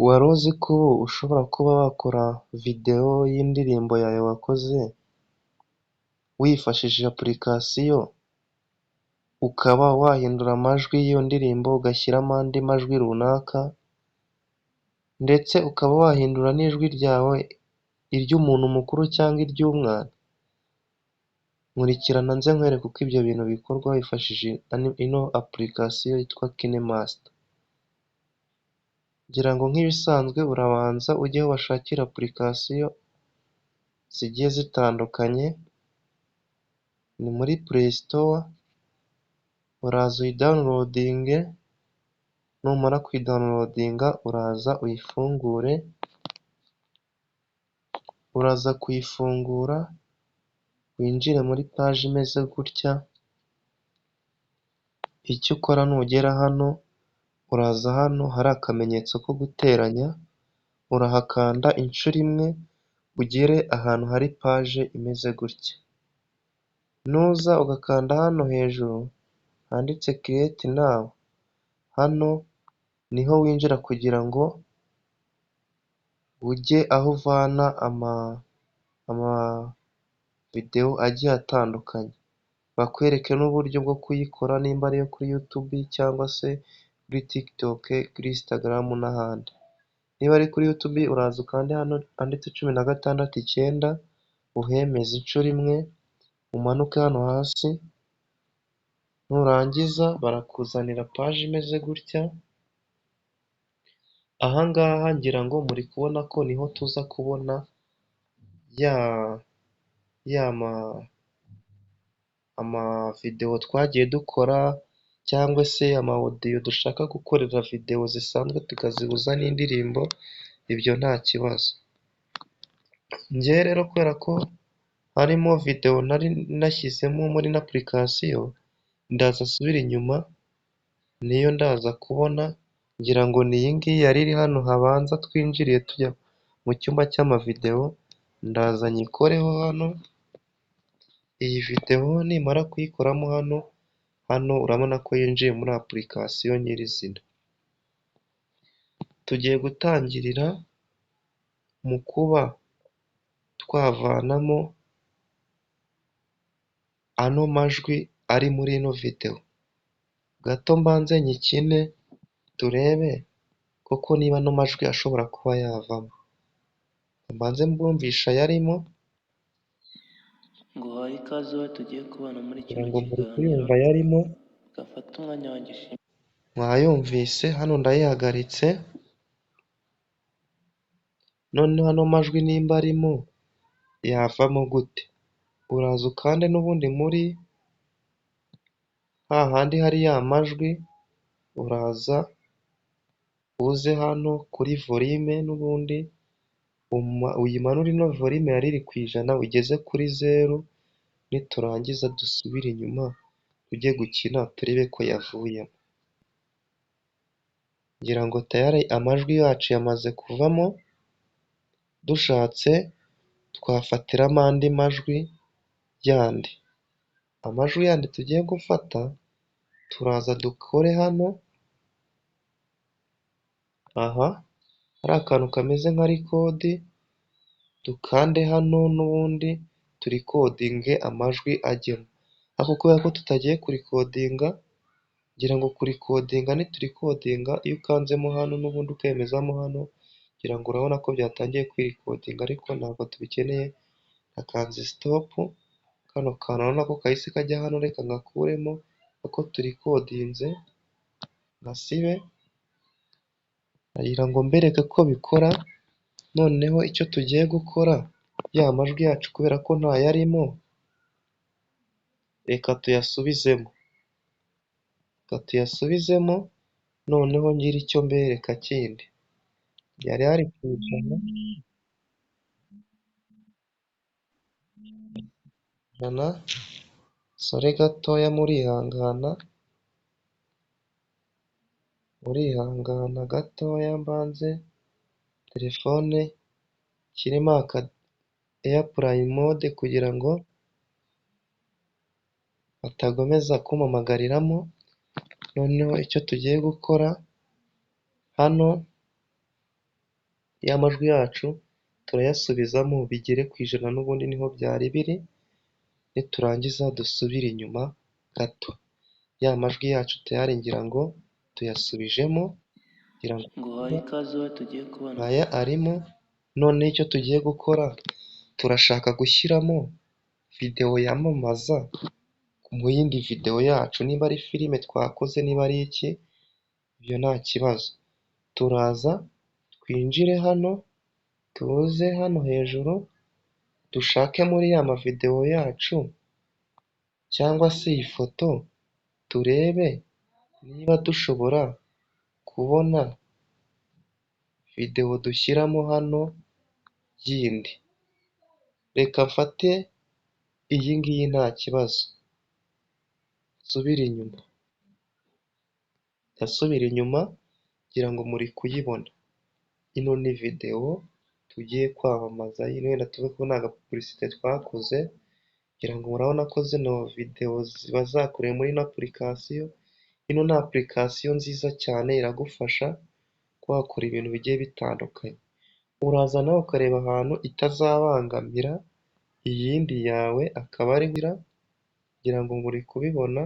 Wari uzi ko ubu ushobora kuba wakora videwo y'indirimbo yawe wakoze wifashishije apurikasiyo, ukaba wahindura amajwi y'iyo ndirimbo ugashyiramo andi majwi runaka, ndetse ukaba wahindura n'ijwi ryawe iry'umuntu mukuru cyangwa iry'umwana? Nkurikirana nze nkwereke uko ibyo bintu bikorwa wifashishije ino apurikasiyo yitwa kinemasita. Ngira ngo nk'ibisanzwe urabanza ujye aho bashakira apurikasiyo zigiye zitandukanye, ni muri play store, uraza uyidawunirodinge, numara kuyidawunirodinga uraza uyifungure, uraza kuyifungura winjire muri paji imeze gutya, icyo ukora nugera hano, uraza hano hari akamenyetso ko guteranya, urahakanda inshuro imwe, ugere ahantu hari paje imeze gutya. Nuza ugakanda hano hejuru handitse create now, hano niho winjira kugira ngo ujye aho uvana amavidewo agiye atandukanye. Bakwereke n'uburyo bwo kuyikora nimba ari iyo kuri YouTube cyangwa se kuri TikTok, kuri Instagram n'ahandi. Niba ari kuri YouTube uraza ukande hano handitse 16:9, uhemeze inshuro imwe, umanuke hano hasi, nurangiza barakuzanira paji imeze gutya, aha ngaha ngira ngo muri kubona ko niho tuza kubona ya amavidewo twagiye dukora cyangwa se ama audio dushaka gukorera videwo zisanzwe tukazihuza n'indirimbo, ibyo nta kibazo. Njyewe rero kubera ko harimo videwo nari nashyizemo muri ino apurikasiyo, ndaza nsubire inyuma, niyo ndaza kubona, ngira ngo ni iyi ngiyi yari iri hano habanza twinjiriye tujya mu cyumba cy'amavidewo, ndaza nyikoreho hano, iyi videwo nimara kuyikoramo hano, hano urabona ko yinjiye muri apurikasiyo nyirizina. Tugiye gutangirira mu kuba twavanamo ano majwi ari muri ino videwo. Gato mbanze nyikine turebe koko niba ano majwi ashobora kuba yavamo. Mbanze mbumvishe ayarimo. Nguhaye ikaze wowe tugiye kubana muri Ngira kino ngo muri kiganiro, kuyumva ayarimo. gafate umwanya wanjye ushime. Mwayumvise, hano ndayihagaritse, noneho ano majwi nimba arimo yavamo gute? Uraza ukande n'ubundi muri hahandi hari ya majwi, uraza uze hano kuri volume n'ubundi uyimanure ino volume yari iri ku 100 ugeze kuri 0, niturangiza dusubire inyuma tujye gukina turebe ko yavuyemo. Ngira ngo tayari amajwi yacu yamaze kuvamo, dushatse twafatiramo andi majwi yandi. Amajwi yandi tugiye gufata, turaza dukore hano, aha hari akantu kameze nka record, dukande hano n'ubundi turikodinge amajwi ajyemo. Ariko kubera ko tutagiye kurikodinga, ngira ngo kurikodinga niturikodinga, iyo ukanzemo hano n'ubundi ukemezamo hano, ngira ngo urabona ko byatangiye kwirikodinga ariko ntabwo tubikeneye, nakanze stop, kano kantu urabona ko kahise kajya hano, reka ngakuremo kuko turikodinze, ngasibe, ndagira ngo mbereke ko bikora, noneho icyo tugiye gukora, ya majwi yacu kubera ko ntayarimo, reka tuyasubizemo. Reka tuyasubizemo, noneho ngire icyo mbereka kindi. Yari ari ku 100, sore gatoya murihangana, murihangana gatoya mbanze telefone nshyiremo aka airplane mode kugira ngo batagomeza kumpamagariramo, noneho icyo tugiye gukora hano. Ya majwi yacu turayasubizamo bigere ku 100 n'ubundi niho byari biri, niturangiza dusubire inyuma gato. Ya majwi yacu tayari ngira ngo tuyasubijemo, ngira ngo Nguhaye ikaze wowe tugiye kubana. Aya arimo. Noneho icyo tugiye gukora, turashaka gushyiramo videwo yamamaza mu yindi videwo yacu, niba ari filime twakoze, niba ari iki, ibyo nta kibazo. Turaza twinjire hano, tuze hano hejuru, dushake muri ya mavidewo yacu cyangwa se iyi foto, turebe niba dushobora kubona videwo dushyiramo hano yindi. Reka mfate iyi ngiyi nta kibazo, nsubire inyuma. Ndasubira inyuma ngira ngo muri kuyibona. Ino ni videwo tugiye kwamamaza, wenda tuvuge ko ni agapubulisite twakoze, ngira ngo murabona ko zino videwo ziba zakorewe muri ino apurikasiyo. Ino ni apurikasiyo nziza cyane, iragufasha kuba wakora ibintu bigiye bitandukanye. Uraza nawe ukareba ahantu itazabangamira iyindi yawe, akaba ariho ushyira, ngira ngo muri kubibona,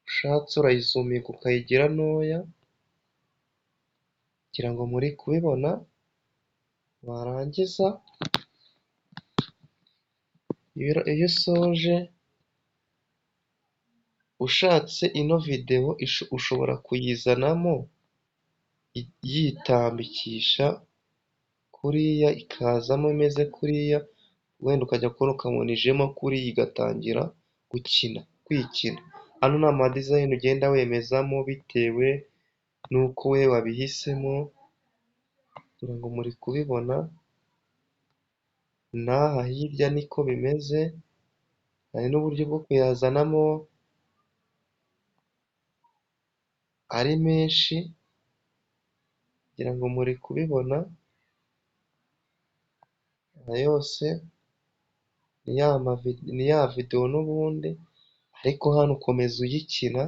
ushatse urayizuminga ukayigira ntoya, ngira ngo muri kubibona, warangiza iyo usoje, ushatse ino videwo ushobora kuyizanamo yitambikisha kuriya, ikazamo imeze kuriya, wenda ukajya kubona ukabona ijemo kuriya igatangira gukina, kwikina. Ano ni amadizayini ugenda wemezamo bitewe n'uko we wabihisemo, ngira ngo muri kubibona, n'aha hirya niko bimeze, hari n'uburyo bwo kuyazanamo ari menshi, ngira ngo muri kubibona, aya yose ni ya videwo n'ubundi, ariko hano ukomeza uyikina,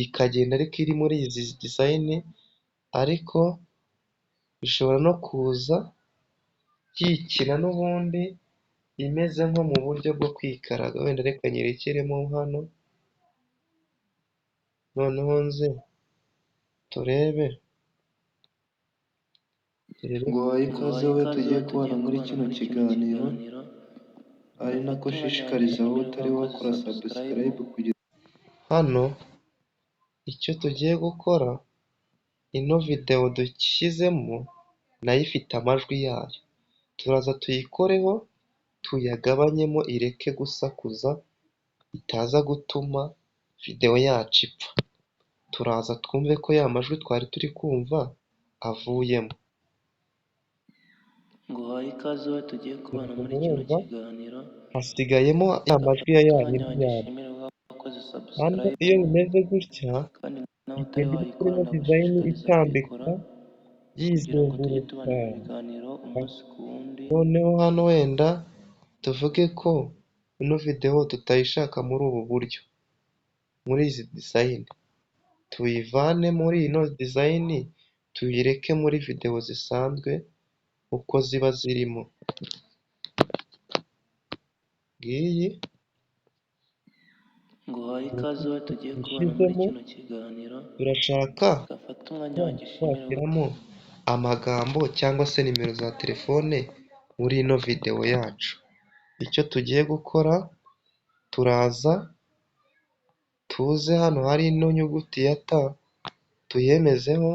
ikagenda ariko iri muri izi dizayini, ariko bishobora no kuza yikina n'ubundi imeze nko mu buryo bwo kwikaraga. Wenda reka nyirekeremo hano, noneho nze turebe. Nguhaye ikaze Nguhaye wowe ikaze tugiye wowe kubana tugiye muri kubana kino muri kino kiganiro, kiganiro, ari nako gafate umwanya nshishikariza wowe wanjye utari wakoze wakora subscribe subscribe kugira Hano icyo tugiye gukora, ino videwo dushyizemo nayo ifite amajwi yayo, turaza tuyikoreho tuyagabanyemo ireke gusakuza, itaza gutuma videwo yacu ipfa. Turaza twumve ko ya majwi twari turi kumva avuyemo. Nguhaye ikaze wowe tugiye kubana muri kino Murumva kiganiro, hasigayemo ya majwi gafate ya umwanya yandi wanjye yacu. ushimire wowe wakoze Hano subscribe, iyo bimeze gutya, kandi nawe utari igenda iri wayikora kuri ino dizayini ndagushishikariza kuyikora itambika kugira ngo tujye yizenguruka. tubana mu biganiro umunsi ku wundi. Noneho hano wenda tuvuge ko ino videwo tutayishaka muri ubu buryo, muri izi dizayini, tuyivane muri ino dizayini tuyireke muri videwo zisanzwe uko ziba zirimo. Ngiyi Nguhaye ikaze wowe tugiye kubana muri ishyizemo, kino kiganiro, turashaka gafate umwanya wanjye ushimire wowe twashyiramo amagambo cyangwa se nimero za telefone muri ino videwo yacu. Icyo tugiye gukora, turaza tuze hano hari ino nyuguti ya T, tuyemezeho,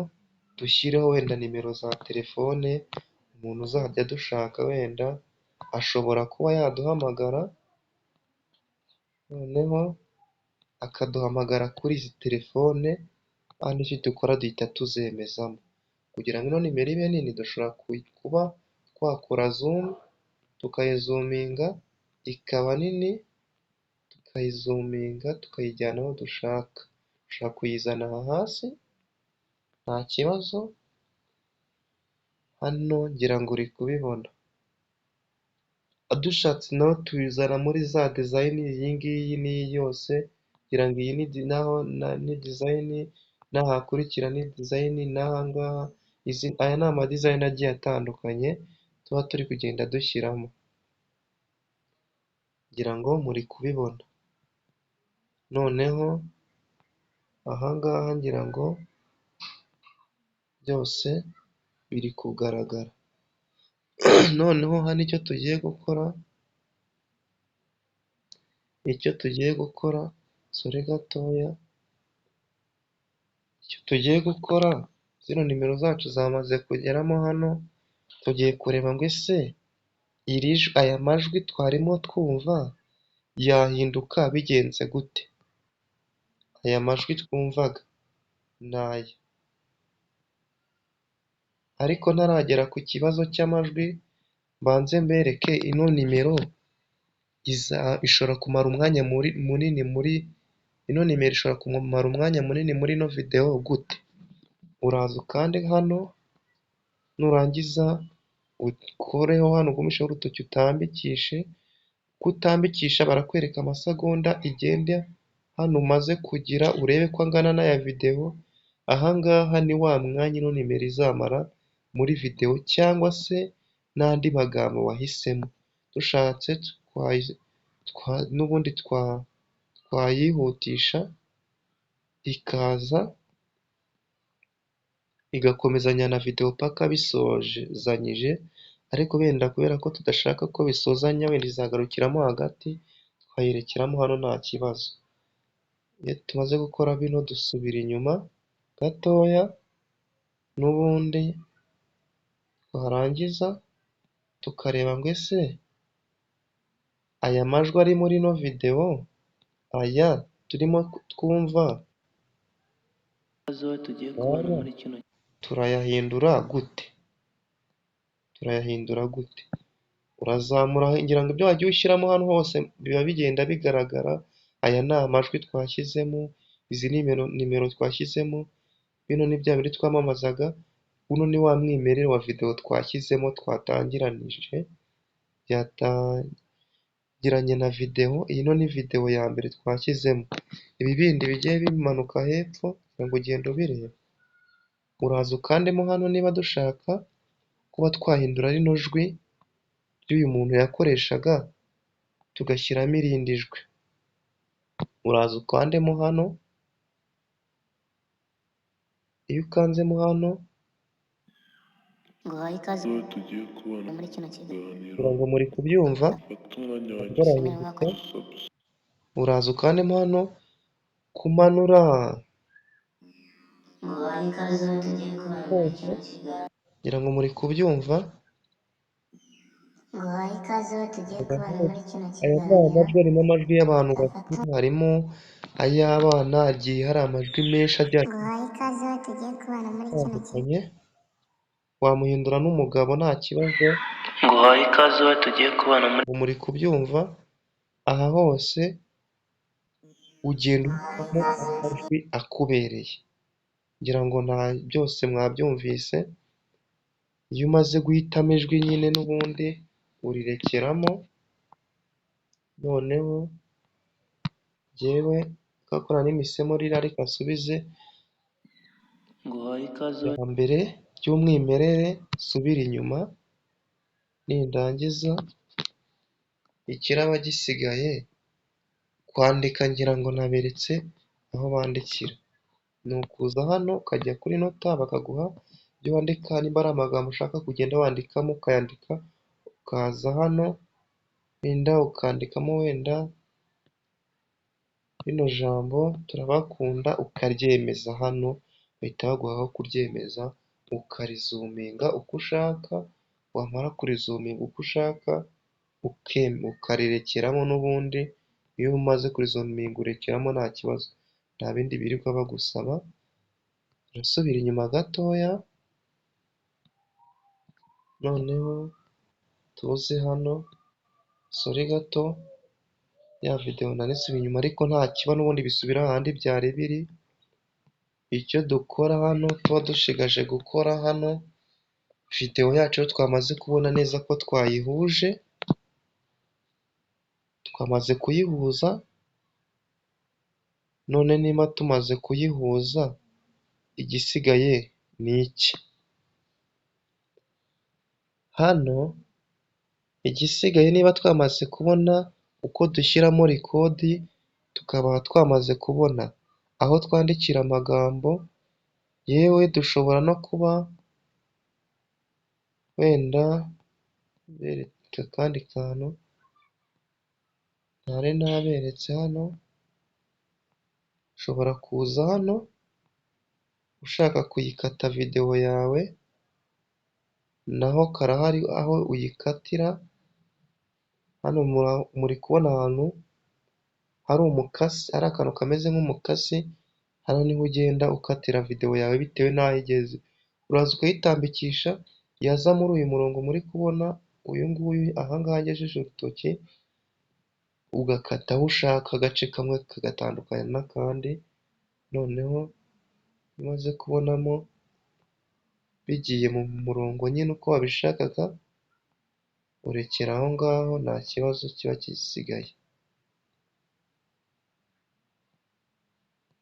dushyireho wenda nimero za telefone, umuntu uzajya adushaka wenda ashobora kuba yaduhamagara, noneho akaduhamagara kuri izi telefone, hano icyo dukora duhita tuzemezamo. Kugira ngo ino nimero ibe nini, dushobora kuba twakora zoom, tukayizuminga ikaba nini, tukayizuminga tukayijyana aho dushaka. Dushobora kuyizana aha hasi nta kibazo, hano ngira ngo uri kubibona. Dushatse naho tuyizana muri za dizayini, iyi ngiyi n'iyi yose, ngira ngo iyi naho ni dizayini, N'ahakurikira ni design, n'aha ngaha, aya ni amadesign agiye atandukanye tuba turi kugenda dushyiramo. Ngira ngo muri kubibona. Noneho aha ngaha ngira ngo byose biri kugaragara. Noneho hano icyo tugiye gukora, icyo tugiye gukora, sorry gatoya, icyo tugiye gukora, zino nimero zacu zamaze kugeramo hano, tugiye kureba ngo ese iri aya majwi twarimo twumva yahinduka bigenze gute? Aya majwi twumvaga ni aya. Ariko ntaragera ku kibazo cy'amajwi, mbanze mbereke ino nimero ishobora kumara umwanya munini muri ino nimero, ishobora kumara umwanya munini muri ino videwo gute? Uraza ukande hano, nurangiza ukureho hano ugumisheho urutoki utambikishe, uko utambikisha barakwereka amasegonda igenda hano umaze kugira, urebe ko angana n'aya videwo. Aha ngaha ni wa mwanya ino nimero izamara muri videwo cyangwa se n'andi magambo wahisemo. Dushatse n'ubundi twayihutisha ikaza igakomezanya na videwo paka bisozanyije, ariko wenda kubera ko tudashaka ko bisozanya, wenda izagarukiramo hagati, twayirekeramo hano nta kibazo. Iyo tumaze gukora bino dusubira inyuma gatoya, n'ubundi twarangiza tukareba ngo ese aya majwi ari muri ino videwo, aya turimo twumva turayahindura gute? Turayahindura gute? Urazamura, ngira ngo ibyo wagiye ushyiramo hano hose biba bigenda bigaragara. Aya ni amajwi twashyizemo, izi ni nimero twashyizemo, bino ni bya bindi twamamazaga, uno ni wa mwimerere wa videwo twashyizemo twatangiranije, byatangiranye na videwo, iyi ni videwo ya mbere twashyizemo. Ibi bindi bigiye bimanuka hepfo kugira ngo ugende ubireba. Uraza ukandemo hano niba dushaka kuba twahindura rino jwi ry'uyu muntu yakoreshaga, tugashyiramo irindi jwi. Uraza ukandemo hano, iyo ukanzemo hano kugira ngo muri kubyumva, uraza ukandemo hano kumanura, ngira ngo muri kubyumva. Aya ni amajwi, harimo amajwi y'abantu bakuru, harimo ay'abana, hagiye hari amajwi menshi agiye atandukanye, wamuhindura n'umugabo nta kibazo. Nguhaye ikaze wowe tugiye kubana muri Muri kubyumva, aha hose ugenda uhitamo amajwi akubereye. Ngira ngo nta byose mwabyumvise. Iyo umaze guhitamo ijwi nyine n'ubundi urirekeramo, noneho jyewe gakora n'imisemo ririya reka nsubize Nguhaye ikaze ya mbere ry'umwimerere, nsubire inyuma, nindangiza ikiraba gisigaye kwandika, ngira ngo naberetse aho bandikira. Ni ukuza hano ukajya kuri nota bakaguha ibyo wandika, nimba ari amagambo ushaka kugenda wandikamo ukayandika, ukaza hano wenda ukandikamo wenda rino jambo turabakunda, ukaryemeza hano, bahita baguha aho kuryemeza, ukarizuminga uko ushaka, wamara kurizuminga uko ushaka ukarirekeramo n'ubundi, iyo umaze kurizuminga urekeramo nta kibazo, nta bindi birirwa bagusaba. Urasubira inyuma gatoya, noneho tuze hano, sorry gato, ya videwo nari nsubiye inyuma ariko nta kiba, n'ubundi bisubira hahandi byari biri. Icyo dukora hano tuba dushigaje gukora hano, videwo yacu twamaze kubona neza ko twayihuje, twamaze kuyihuza, none niba tumaze kuyihuza Igisigaye ni iki? Hano igisigaye niba twamaze kubona uko dushyiramo record, tukaba twamaze kubona aho twandikira amagambo, yewe dushobora no kuba wenda mbereke akandi kantu ntari naberetse hano, ushobora kuza hano ushaka kuyikata videwo yawe, naho karahari aho uyikatira. Hano muri kubona ahantu hari umukasi, hari akantu kameze nk'umukasi, hano niho ugenda ukatira videwo yawe bitewe n'aho igeze. Uraza ukayitambikisha, yaza muri uyu murongo muri kubona uyu nguyu aha ngaha ngejeje urutoki, ugakata aho ushaka agace kamwe kagatandukana n'akandi, noneho umaze kubonamo bigiye mu murongo nyine uko wabishakaga, urekera aho ngaho nta kibazo kiba gisigaye.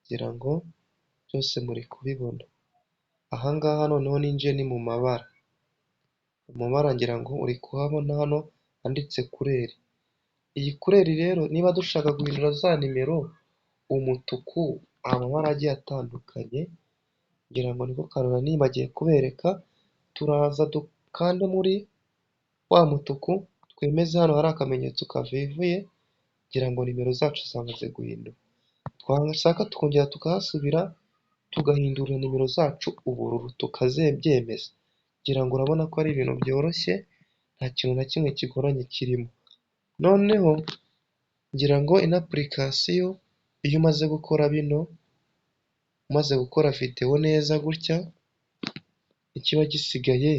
Ngira ngo byose muri kubibona. Aha ngaha noneho ninjiye ni mu mabara. Mu mabara ngira ngo uri kuhabona hano handitse couleur. Iyi couleur rero niba dushaka guhindura za nimero umutuku, amabara agiye atandukanye, ngira ngo niko kantu nari nibagiwe kubereka, turaza dukande muri wa mutuku, twemeze hano hari akamenyetso kavivuye, ngira ngo nimero zacu zamaze guhinduka. Twashaka tukongera tukahasubira, tugahindura nimero zacu ubururu, tukabyemeza. Ngira ngo urabona ko ari ibintu byoroshye, nta kintu na kimwe kigoranye kirimo. Noneho ngira ngo ino application iyo umaze gukora bino, umaze gukora videwo neza gutya, ikiba gisigaye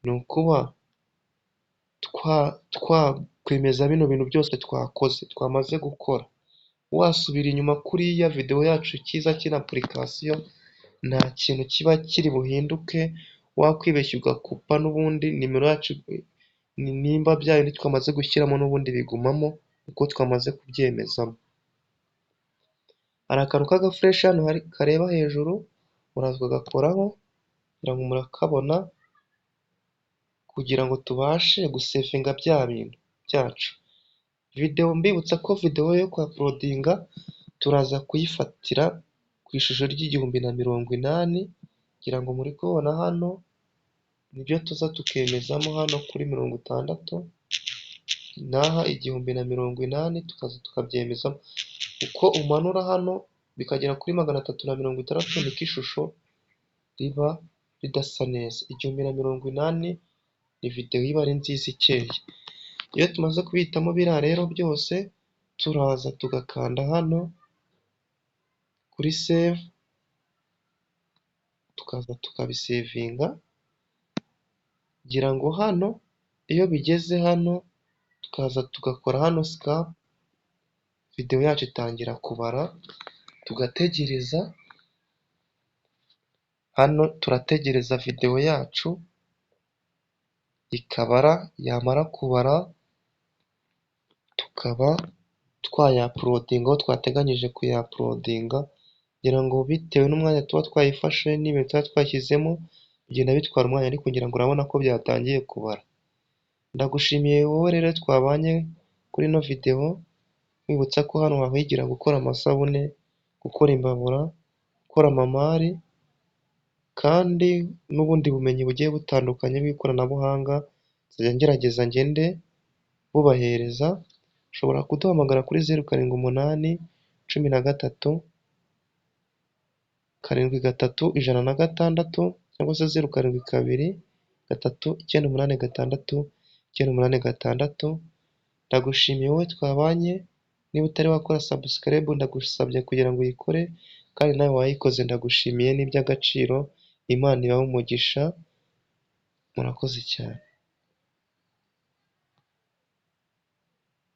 ni ukuba twakwemeza bino bintu byose twakoze, twamaze gukora. Wasubira inyuma kuriya videwo yacu icyiza cy'ino application, nta kintu kiba kiri buhinduke, wakwibeshya ugakupa n'ubundi nimero yacu nimba bya bindi twamaze gushyiramo n'ubundi bigumamo uko twamaze kubyemezamo. Hari akantu k'agaflèche hano kareba hejuru, uraza ukagakoraho ngira ngo murakabona, kugira ngo tubashe gusevinga bya bintu byacu. Videwo mbibutsa ko videwo yo kuuploadinga turaza kuyifatira ku ishusho ry'1080, ngira ngo muri kubibona hano, nibyo tuza tukemezamo hano kuri 60, n'aha 1080 tukaza tukabyemezamo. Uko umanura hano bikagera kuri 360 niko ishusho riba ridasa neza. 1080 ni videwo iba ari nziza ikeye. Iyo tumaze kubihitamo biriya rero byose, turaza tugakanda hano kuri save, tukaza tukabisevinga, ngira ngo hano iyo bigeze hano tukaza tugakora hano skip, videwo yacu itangira kubara, tugategereza, hano turategereza videwo yacu ikabara, yamara kubara tukaba twayauploadinga aho twateganyije kuyauploadinga, ngira ngo bitewe n'umwanya tuba twayifashe n'ibintu tuba twashyizemo, bigenda bitwara umwanya ariko ngira ngo urabona ko byatangiye kubara. Ndagushimiye wowe rero twabanye kuri ino videwo, nkwibutsa ko hano wahigira gukora amasabune, gukora imbabura, gukora amamari, kandi n'ubundi bumenyi bugiye butandukanye bw'ikoranabuhanga, nzajya ngerageza ngende bubahereza. Ushobora kuduhamagara kuri 078 13 73 106 cyangwa se 072 398 6 986. Ndagushimiye wowe twabanye, niba utari wakora subscribe ndagusabye kugira ngo uyikore, kandi nawe wayikoze ndagushimiye ni iby'agaciro, Imana ibahe umugisha, murakoze cyane.